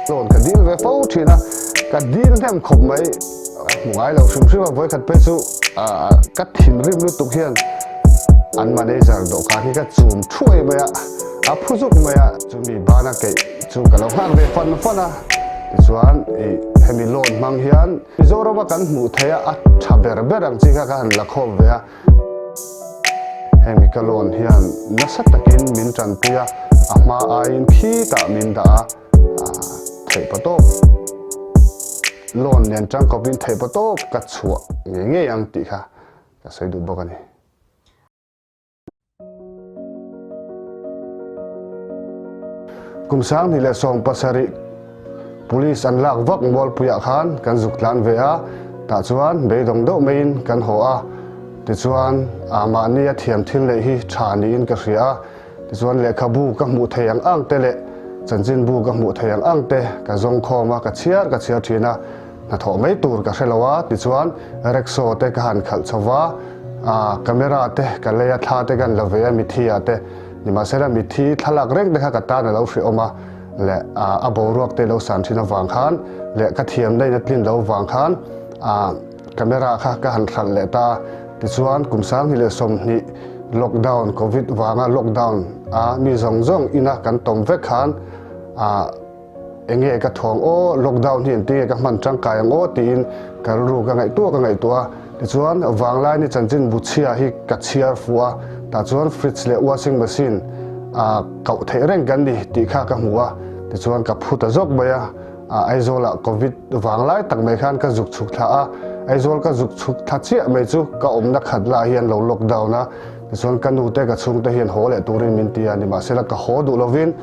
Loan ka dil ve fo thin a, ka dil hnem khawp mai. Ka hmu ngai lo hrim hrim a, vawikhat phei chu ka thinrim lutuk hian an manager dawhkan hi ka chum thuai mai a, a phu zuk mai a, chumi bana keih chu ka lo nghak ve fan fan a, tichuan ih hemi loan hmang hian Mizorama kan hmuh theih a a tha ber ber ang chi kha ka han la khawm ve a. Hemi ka loan hian nasa takin min tanpui a, a hma aiin khitah min dah a, theihpa tawp loan nen tangkawpin theihpa tawp ka chhuah ngei ngei ang tih kha ka sawi duh bawk a ni. Kum 2017 Police an lak vak Mualpuiah khan kan zuk tlan ve a, tah chuan beidawng deuh maiin kan haw a, tichuan ah mahni a thiam thil neih hi tha niin ka hria a, tichuan lehkhabu ka hmuh thei ang ang te leh chanchinbu ka hmuh thei ang ang te ka zawng khawm a, ka chhiar ka chhiar thin a. Hnathawh mai tur ka hre lo a, tichuan rickshaw te ka han khalh chho va, ah camera te ka lei a, thla te kan la ve a mithi ah te, nimahsela mithi thlalak reng te kha ka tan a lo hrehawm a, leh ah a boruak te lo san thin avang khan leh ka thiamna in a tlin lo vang khan ah camera kha ka han hralh leh ta a, tichuan kum 2020 lockdown covid vanga lockdown a mi zawng zawng ina kan tawm vek khan ah. Enge ka thawng aw, lockdown hi engtin nge ka hman tangkai ang aw tiin ka rilru ka ngaihtuah ka ngaihtuah a. Tichuan Vanglaini chanchin bu chhia hi ka chhiar fuh a, tah chuan fridge leh washing machine ah koh theih reng kan ni tih kha ka hmu a. Tichuan ka phu ta zawk mai a, Aizawlah covid vanglai tak mai khan ka zuk chhuk thla a, Aizawl ka zuk chhuk thla chiah mai chu ka awmna khat lah hian lo lockdown a. Tichuan ka nu te ka chhungte hian haw leh turin min ti a, nimahsela ka haw duh lovin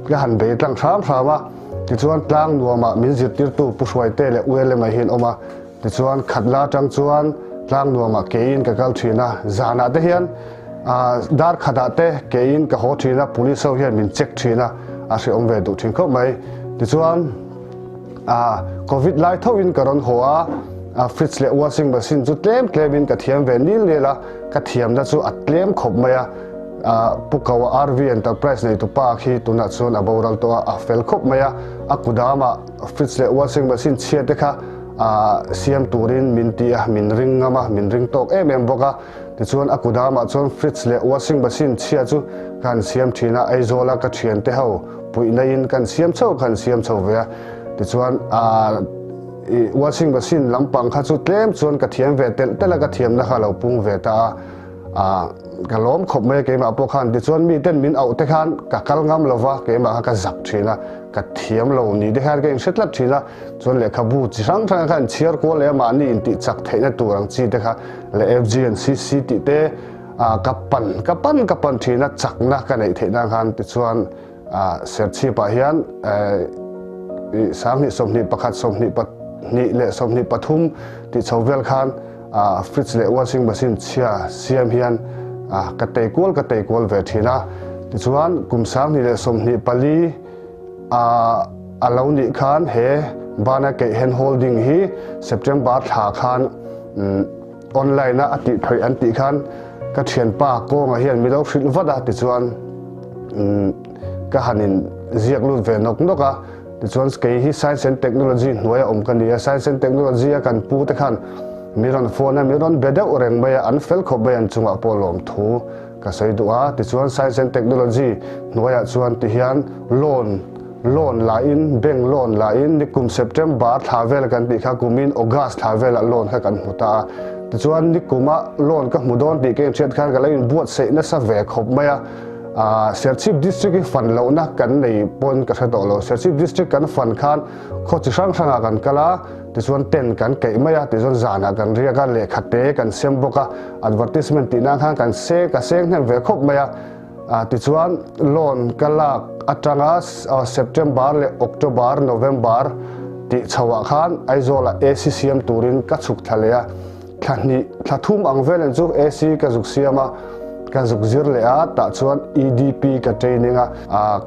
ka han bei tlang hram hram a. Tichuan tlang nuamah min zirtirtu Pu Hruaite leh U Elema hi an awm a. Tichuan khat la atang chuan tlang nuamah keiin ka kal thin a, zanah te hian dar khatah te keiin ka haw thin a, police ho hian min check thin a, a hrehawm ve duh thin khawp mai. Tichuan. A Covid lai thoin ka rawn haw a, a fridge leh washing machine chu tlem tlemin ka thiam ve nil nil a, ka thiamna chu a tlem khawp mai a, a Pu Kaua RV Enterprise neitu pa khi tunah chuan a boral tawh a, a fel khawp mai a, a kudamah fridge leh washing machine chhia te kha a siam turin min ti a, min ring ngam a, min ring tawk em em bawk a, tichuan a kudamah chuan fridge leh washing machine chhia chu ka han siam thin a, Aizawla ka thiante ho Puihna in kan siam chho kan siam chho ve a, tichuan aah i washing machine lampang kha chu tlem chuan ka thiam ve telh telh a, ka thiamna kha a lo pung ve ta a, aah ka lawm khawp mai a keimah pawh khan, tichuan miten min auh te khan ka kal ngam lo va, keimah kha ka zak thin a, ka thiam lo ni te khan ka inhre tlat thin a, chuan lehkhabu chi hrang hrang kha inchhiar kual leh a mahni intih chak theihna tur ang chi te kha leh FG and CC tih te aah ka pan ka pan ka pan thin a, chakna ka neih theih nan khan tichuan. Serchhipah hian 20 21 22 leh 23 tih chho vel khan fridge leh washing machine chhia siam hian ka tei kual ka tei kual ve thin a. Tichuan kum 20 leh 24 a lo nih khan he bana keih hand holding hi September thla khan Online a a tih phawih an tih khan ka thianpa kawnga hian mi lo hrilh vat a tichuan ka han in ziak lut ve nawk nawk a tichuan kei hi Science and Technology hnuai a awm ka ni a Science and Technology a kan pu te khan mi rawn phone a mi rawn be deuh reng mai a an fel khawp mai an chungah pawh lawmthu ka sawi duh a tichuan Science and Technology hnuaiah chuan tihian loan Loan la in, bank loan la in nikum September thla vel kan tih kha kumin August thla velah loan kha kan hmu ta a. Tichuan nikuma loan ka hmu dawn tih ka inhriat khan ka lo inbuatsaih nasa ve khawp mai a. Aaa Serchhip District hi fan lohna kan nei pawn ka hre tawh lo. Serchhip District kan fan khan khaw chi hrang hrangah kan kal a, tichuan tent kan keih mai a, tichuan zanah kan riak a, lehkha te kan sem bawk a, advertisement tih nan khan kan se ka seng hnem ve khawp mai a. Tichuan loan ka lak atanga September leh October, November tih chhoah khan Aizawlah AC siam turin ka chhuk thla leh a, thla hnih, thla thum ang velin chu AC ka zuk siam a, ka zuk zir leh a, tah chuan EDP ka training a,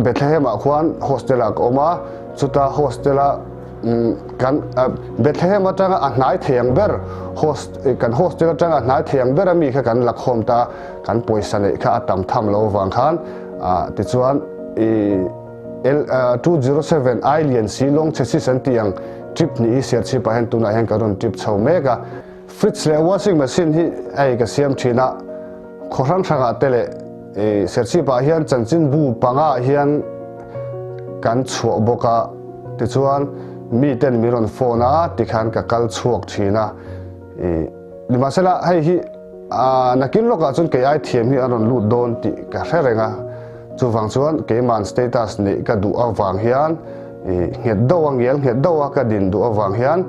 Bethlehem-ah khuan hostel-ah ka awm a, chuta hostel-a Kan Bethlehem atanga a hnai thei ang ber host kan hostel atanga a hnai thei ang ber ami kha kan la khawm ta a, kan pawisa neih kha a tam tham lo avang khan tichuan i. L 207 I lian si long chassis an tih ang trip hnih hi Serchhip ah hian tunah hian kan rawn trip chho mek a. Fridge leh washing machine hi hei ka siam thin a, khaw hrang hrangah te leh Serchhip ah hian chanchinbu panga ah hian kan chhuah bawk a, tichuan mi ten min rawn phone a tikhan ka kal chhuak thin a. Nimahsela hei hi nakin lawkah chuan kei ai thiam hi an rawn lut dawn tih ka hre reng a, chuvang chuan keiman status neih ka duh avang hian nghet deuh a, ngial nghet deuh a ka din duh avang hian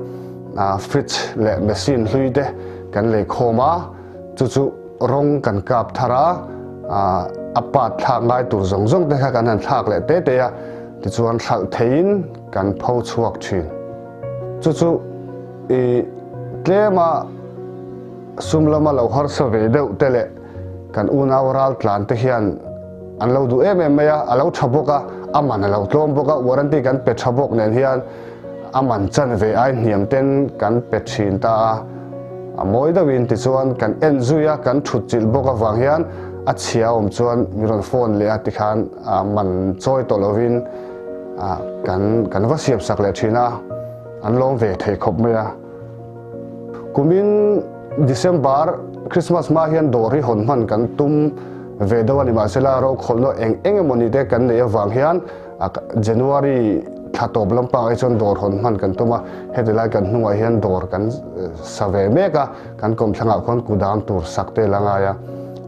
fridge leh machine hlui te kan lei khawm a, chu chu rawng kan kap thar a, a part thlak ngai tur zawng zawng te kha kan han thlak leh te te a, tichuan hralh theiin kan pho chhuak thin. Chu chu i tlema sum lama lo harsa ve deuh te leh kan unau ral tlan te hian an lo duh em em mai a, a lo tha bawk a, a man a lo tlawm bawk a, warranty kan pe tha bawk nen hian a man chan ve ai hniam ten kan pe thin ta a, a mawi deuhin tichuan kan en zui a, kan thut chilh bawk avang hian a chhia awm chuan min rawn phone leh a tikhan a man chawi tawh lovin kan kan va siam sak leh thin a. An lawm ve thei khawp mai a. Kumin December Christmas hma hian dawr hi hawn hman kan tum ve deuh a ni mahsela rokhawlhna eng eng emaw ni te kan neih avang hian January thla tawp lampang ah hi chuan dawr hawn hman kan tum a, heti lai kan hnungah hian dawr kan sa ve mek a, kan kawmthlangah khuan kudam tur sak te la ngai a,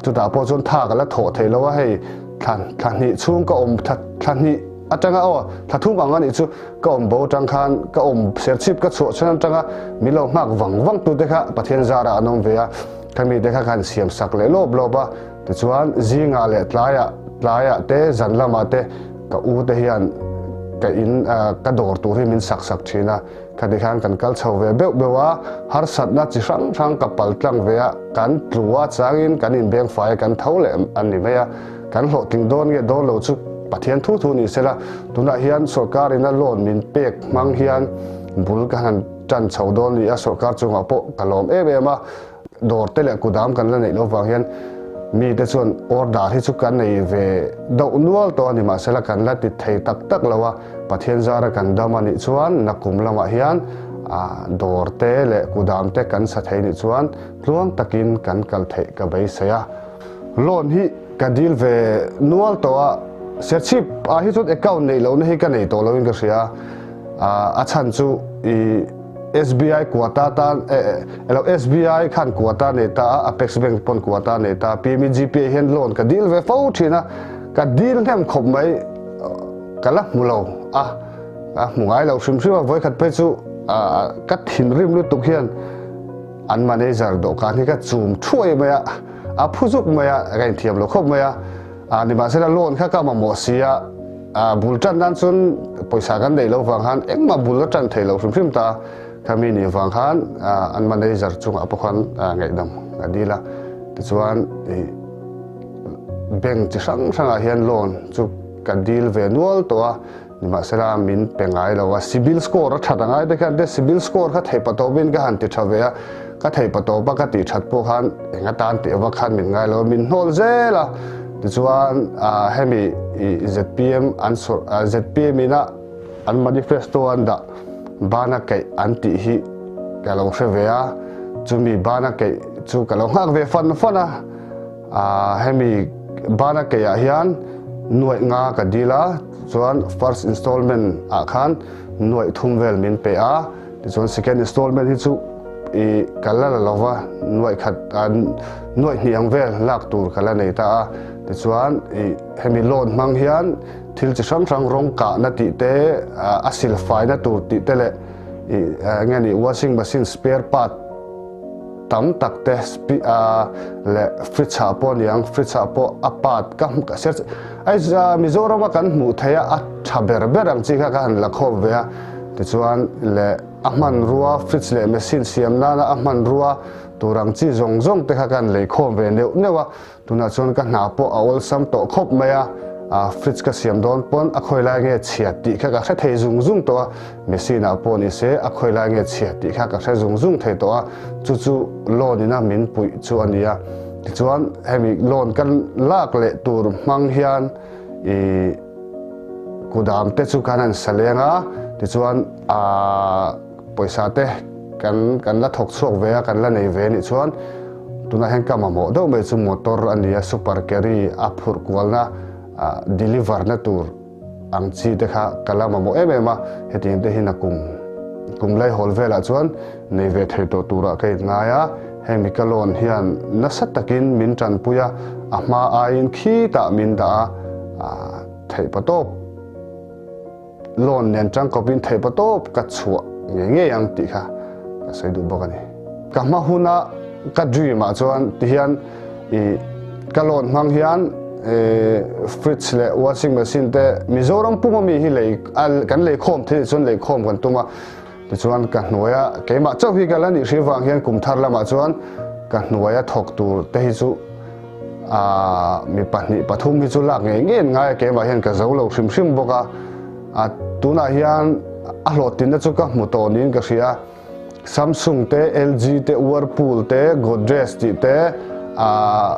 chutah pawh chuan tha ka la thawh thei lo a, hei thla thla hnih chhung ka awm thla thla hnih atanga aw thla thum ang a nih chu. Ka awm bo atang khan ka awm serchhip ka chhuah chhan atanga min lo nghak vang vang tute kha Pathian zarah an awm ve a, ka mite kha ka han siam sak leh lawp lawp a, tichuan zingah leh tlaiah tlaiah te zan lamah te ka u te hian ka in ka dawr tur hi min sak sak thin a, khati khan kan kal chho ve beuh beuh a, harsatna chi hrang hrang ka pal tlang ve a, kan tlu a changin kan inbeng fai a kan tho leh a ni mai a. Kan hlawhtling dawn nge dawn lo chu Pathian thu thu ni sela, tunah hian sorkar ina loan min pek hmang hian bul ka han tan chho dawn ni a, sorkar chungah pawh ka lawm em em a, dawr te leh kudam kan la neih loh vang hian mite chuan order hi chu kan nei ve deuh nual tawh a ni mahsela kan la ti thei tak tak lo a, Pathian zara kan dam a nih chuan nakum lamah hian dawr te leh kudam te kan sa thei nih chuan tluang takin kan kal theih ka beisei a. Loan hi ka dil ve nual tawh a, Serchhip ah hi chuan account neih lohna hi ka nei tawh loin ka hria a, a chhan chu i SBI quota tan elo SBI khan quota nei ta a, Apex Bank pawn quota nei ta a, PMEGP ah hian loan ka dil ve fo thin a, ka dil hnem khawp mai ka la hmu lo a, ka hmu ngai lo hrim hrim a, vawikhat phei chu ka thinrim lutuk hian An manager dawhkan hi ka chum thuai mai a, a phu zuk mai a, ka inthiam lo khawp mai a. A nimahsela loan kha ka mamawh si a, a bul tan nan chuan pawisa kan neih loh vang khan engmah bul a tan thei lo hrim hrim ta. Khami nih vang khan an manager chungah pawh khan ngaihdam a dil a. Tichuan ih bank chi hrang hrangah hian loan chu ka dil ve nual tawh a. Nimahsela min pe ngai lo a, CIBIL score a that a ngai te khian te CIBIL score kha theih patawpin ka han ti tha ve a, ka theih patawpa ka tih that pawh khan eng atan tih ava khan min ngai lo a, min hnawl zel a. Tichuan hemi zpm an sawrh zpm ina an manifesto an dah bana keih an tih hi ka lo hre ve a, chumi bana keih chu ka lo nghak ve fan fan a. Hemi bana keihah hian nuaih nga ka dil a, chuan first installment ah khan nuaih thum vel min pe a, tichuan second installment hi chu i ka la la lo va, nuaih khat nuaih hnih ang vel lak tur ka la nei ta a, tichuan i hemi loan hmang hian thil chi hrang hrang rawng kahna tih te, a silfaina tur tih te leh i enge ni washing machine spare part, Tam tak te leh fridge ah pawh aniang, fridge ah pawh a part ka hmu ka search a Mizoram a kan hmuh theih a a tha ber ber ang chi kha ka han la khawp ve a, tichuan leh a hmanrua fridge leh machine siam nana a hmanrua tur ang chi zawng zawng te kha ka han lei khawm ve neuh neuh a. Tunah chuan ka hna pawh a awlsam tawh khawp mai a, fridge ka siam dawn pawn a khawi lai nge chhia tih kha ka hre thei zung zung tawh a, machine ah pawh ni se a khawi lai nge chhia tih kha ka hre zung zung thei tawh a, chu chu loan ina min puih chu a ni a. Tichuan hemi loan kan lak leh tur hmang hian ih. Kudam te chu kan han sa leng a, tichuan aah pawisa te kan kan la thawk chhuak ve a, kan la nei ve anih chuan tunah hian ka mamawh deuh mai chu motor a ni a, super carry a phurh kualna ah deliver na tur ang chi te kha ka la mamawh em em a, hetiang te hi nakum kum laihawl velah chuan nei ve thei tawh turah ka inngai a, hemi ka loan hian nasa takin min tanpui a, a hma aiin khitah min dah a, ah. Theihpa tawp loan nen tangkawpin theihpa tawp ka chhuah ngei ngei ang tih kha ka sawi duh bawk a ni. Ka hma huna ka dream ah chuan tihian ih ka loan hmang hian fridge leh washing machine te Mizoram puma mi hi lei kan lei khawm thei chuan lei khawm kan tum a, tichuan ka hnuaia keimah chauh hi ka la nih hri vang hian kum thar lamah chuan ka hnuaia thawk tur te hi chu Aaa mi pahnih pathum hi chu lak ngei ngei an ngai a, keimah hian ka zo lo hrim hrim bawk a, a tunah hian a hlawhtlinna chu ka hmu tawh niin ka hria a, Samsung te, LG te, Whirlpool te, Godrej tih te aaa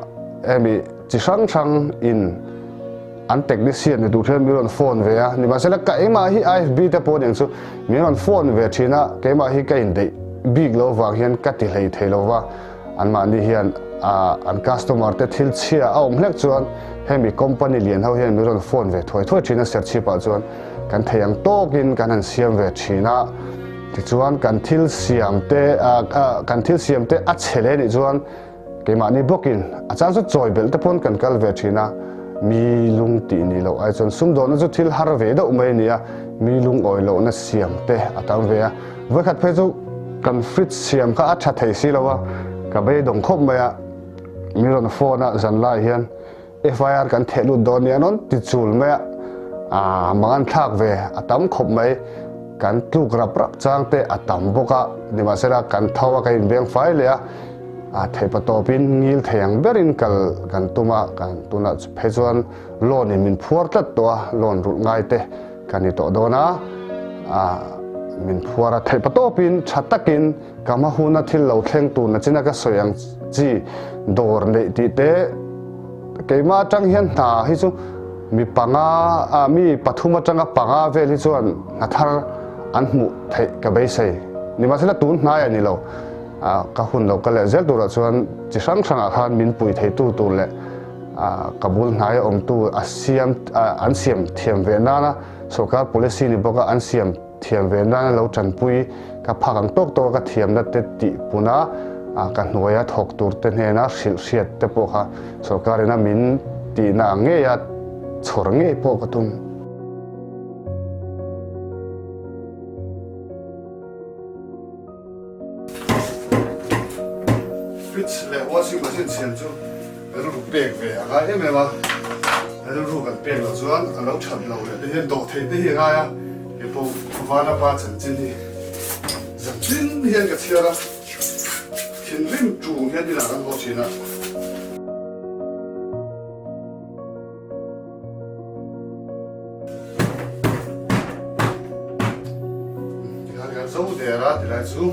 hemi chi hrang hrang in an technician ni tur hian min rawn phone ve a, nimahsela ka engmah hi IFB te pawh aniang chu min rawn phone ve thin a, keimah hi ka indeih bik lo vang hian ka ti hlei thei lo va. Anmahni hian an customer te thil chhia a awm hlek chuan hemi company lian ho hian min rawn phone ve thuai thuai thin a, Serchhip ah chuan kan thei ang tawkin kan han siam ve thin a, tichuan kan thil siam te kan thil siam te a chhe leh nih chuan keimahni bawkin a chang chu chawi belh te pawn kan kal ve thin a, mi lung tih nih loh ai chuan sumdawnna chu thil har ve deuh mai a ni a, mi lungawi lohna siam te a tam ve a. Vawikhat phei chu kan fridge siam kha a tha thei si lo a, ka beidawng khawp mai a, min rawn phone a zanlai hian FIR kan theh lut dawn nia nawn ti chul mai a, aah mangan thlak ve a tam khawp mai, kan tluk rap rap chang te a tam bawk a, nimahsela kan tho a kan inbeng fai leh a, ah theihpa tawpin ngil thei ang berin kal kan tum a, kan tunah phei chuan loan in min phuar tlat tawh a, loan rulh ngai te. Ka ni tawh dawn a, min phuar a theih patawpin tha takin ka hma huna thil lo thleng tur na china ka sawi ang chi dawr neih tih te keimah atang hian hna hi chu mi panga mi pathum atanga panga vel hi chuan hna thar an hmuh theih ka beisei. Nimahsela tun hnai a ni lo, ka hun lo ka leh zel turah chuan chi hrang hrangah khan min pui theitu tur leh Ka bul hnaia awmtu a siam an siam thiam ve nana sorkar policy ni bawka an siam thiam ve nana lo tanpui ka phak ang tawk tawka ka thiamna te tih puna ka hnuaia thawk tur te hnena hrilh hriat te pawh kha sorkarina min tihna ang ngeia chhawr ngei pawh ka tum. Fridge leh washing machine siam chu rilru pek ve a ngai em em a, rilru kan pek loh chuan a lo that lo leh te hian dawh theih te hi a ngai a, kei pawh Vanapa chanchin hi zanchin hian ka chhiar a, thinrim ṭung hian inah kan haw ṭhin a. Tikhan kan zo der a tilai chu.